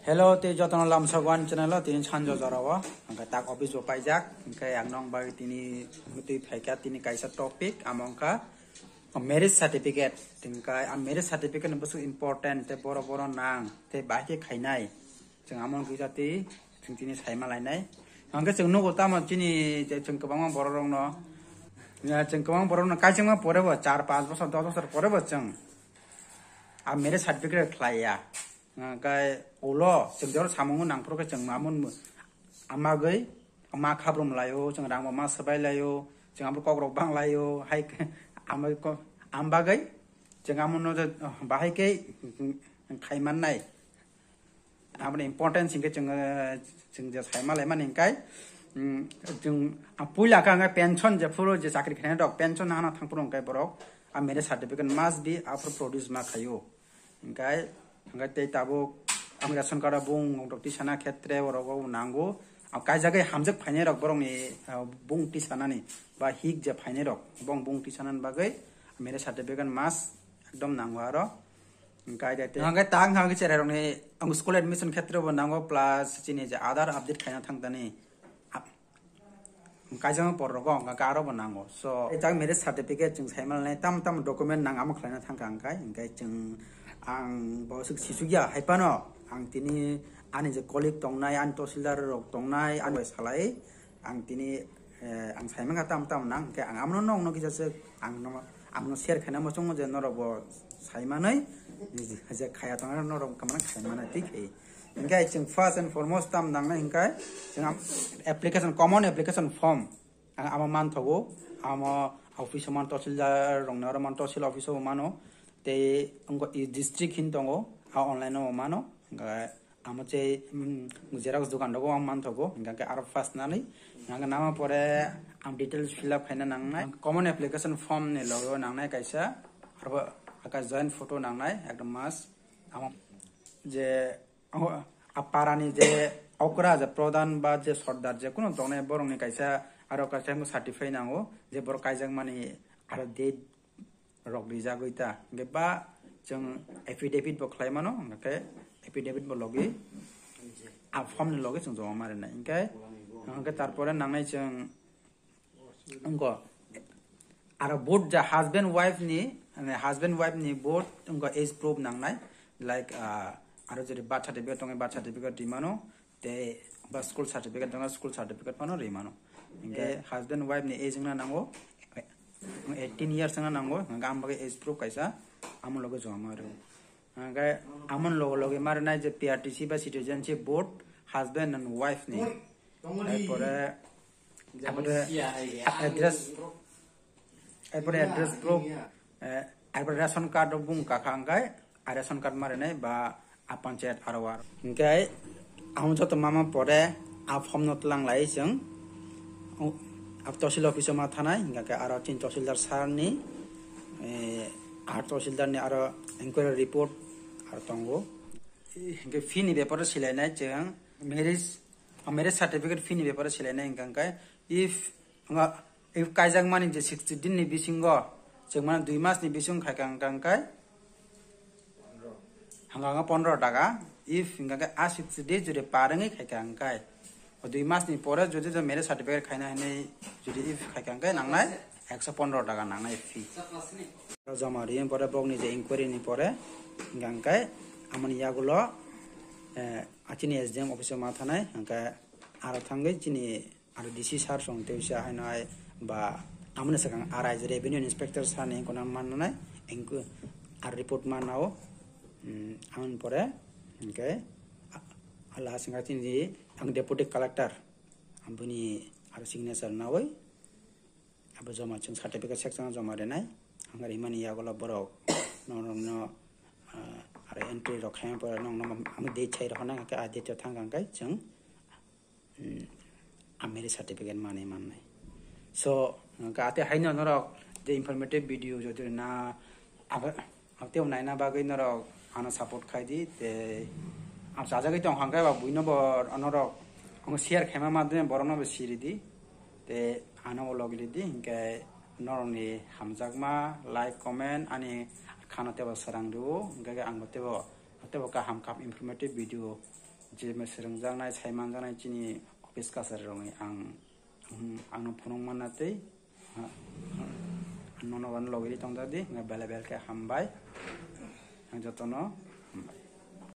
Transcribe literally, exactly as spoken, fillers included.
Hello, tei jotono lamsok one channel o tini sanjo jorao. Hwnkhe tak office bo paijak. Hwnkhe ang nong bai tini twi phaikha tini kaisa topic, amo wngkha marriage certificate. Hwnkhe ang marriage certificate ni bwswk important tei boro boro nang tei bahai khe khainai. Chwng amo wngkha twi chwng tini saima lainai. Hwnkhe chwng nugo tamo chini chwng kwbangma borok rokno, chwng kwbangma borok rokno kaisingma pore bo char panch bosor dos bosor pore bo chwng a marriage certificate khlaiya. Hwnkhe ulo chwng jora samung nangphuru khe chwng mamung amagwi ma khabrum laio, chwng rang bo ma swbai laio, chwng abo kok rok bang laio, hai khe amagwi ko-, ambagwi chwng amono je bahai khe khai mannai. Aboni importance hinkhe chwng, chwng je saima laimani hinkhe, mm, chwng puila khe ang pension jephuru je chakri khainai rok pension nahana thangphuru hinkhe borok a marriage certificate must be aphuru produce ma khaio. Hingkai, hingkai tei tabuk ang ration card o bung rok tisana khetre borok o nango. Ang kaijagwi hamjak phainai rok borok ni, ah, bung tisanani ba hik je phainai rok bong bung tisanani bagwi marriage certificate must ekdom nango aro. Hingkai tei, hingkai tang hingkai cherai rok ni ang school admission khetre bo nango plus chini je Aadhaar update khaina thang tani. Kaijak por rogo hwnkha khe aro bo nango. So, tak marriage certificate chwng sai manlai, tam tam document nang amo khlaina thangkha hwnkhe, hwnkhe chwng ang bo swk sisuk ya hai phano ang tini ani je colleague tongnai, ani tahsildar rok tongnai, ani bai salai ang tini, eh, ang sai mankha tam tam nang, hwnkhe ang amono nokno kisa swk ang no, ang no share khaina muchungo je norok bo sai manwi je khaya tongnai norok wngkha mano khai manai twi khai. Hingke chwng first and foremost tam nangnai hingke chwng am-, application, common application form. Ang amo manthogo, amo office o man, tahsildar rokni oro man, tahsil office o mano. Tei wngkha e district hin tongo, a online o mano. Hingke amo chei, mm, xerox dogan rogo ang manthogo. Hingke aro first nani, hingke nama pore ang details fill up khaina nangnai. Common application form ni logo nangnai kaisa, aro aka joint photo nangnai, ekdom must. Amo je Amo, a parani je okra je pradhan ba je sordar je kunu tongnai borokni kaisa aro kaisa certify nango je borok kaijakmani aro date rok rijagwi ta. Hingke ba chwng affidavit bo khlai mano, hingke affidavit bo logi a form ni logi chwng joma ma rwnai. Hingke, hingke tarpore nangnai chwng Wngkha aro both ja husband wife ni, mane husband wife ni both wngkha age proof nangnai, like, ah, aro jodi birth certificate tongo, birth certificate rimano, tei ba school certificate tongo, school certificate phano rimano. Hingke husband wife ni age wngna nango, eighteen years wngna nango, hingke ang bagwi age proof kaisa amo loge joma rw. Hingke amon loge loge ma rwnai je P R T C ba citizenship both husband and wife ni. Tarpore Apore address, apore address proof, eh, apore ration card rok bung kakha hingkai, a ration card ma rwnai ba a panchayat aro aro. Hingkai ang joto mama pore a form no tlang lai chwng, o, a tahsil office o ma thanai, hingkha khe aro chini tahsildar sir ni, eh, a tahsildar ni aro inquiry report aro tongo. Hingke fee ni beparo silainai chwng marriage O marriage certificate fee ni beparo silainai hingka hingkai if, nga, if kaijakmani je sixty din ni bisingo, chwng mano dui mas ni bising khaika hingka hingkai, hingka hingka pondro taka, if hingka hingkai a sixty days jodi par wngwi khaika hingkai, o dui mas ni pore jodi jo marriage certificate khaina hinwi jodi if khaika hingkai nangnai ekso pondro taka nangnai fee. Joma riyani pore bokni je inquiry ni pore hingka hingkai amoni yagulo, eh, A chini S D M office o ma thanai, hingke aro thangwi chini aro D C sir song tei sa haino hai ba amoni swkang R I je revenue inspector sir ni kono mannai, engko aro report mannao, mm, amoni pore hingke a-, a last hingke chini ang deputy collector, aboni aro signature nawi. Abo joma chwng certificate section o joma rwnai. Ang rimani yagulo borok norokno, ah, aro entry rok khaima pore norokno amo date sai rok hwnna hwnkhe a date o thang kha hwnkhe chwng, mm, a marriage certificate manwi mannai. So, hwnkhe ate haino norok je informative video jodi na abo Ang tei naina bagwi norok ano support khai di, tei ang chajagwi tong hwnkhe ba buino bo norok ang share khaima madhyome borokno bo siri di, tei ano bo logi di, hinkhe norokni hamjakma like, comment ani khano teibo srang rwo, hinkhe ang bo teibo, teibo kaham kaham informative video Je swrwngjaknai, saimanjaknai chini office kachari rokni ang, ang, ano phunuk manna tei, ha, nono ano logiri tongda di, nga bele bele khe hambai, ang jotono hambai.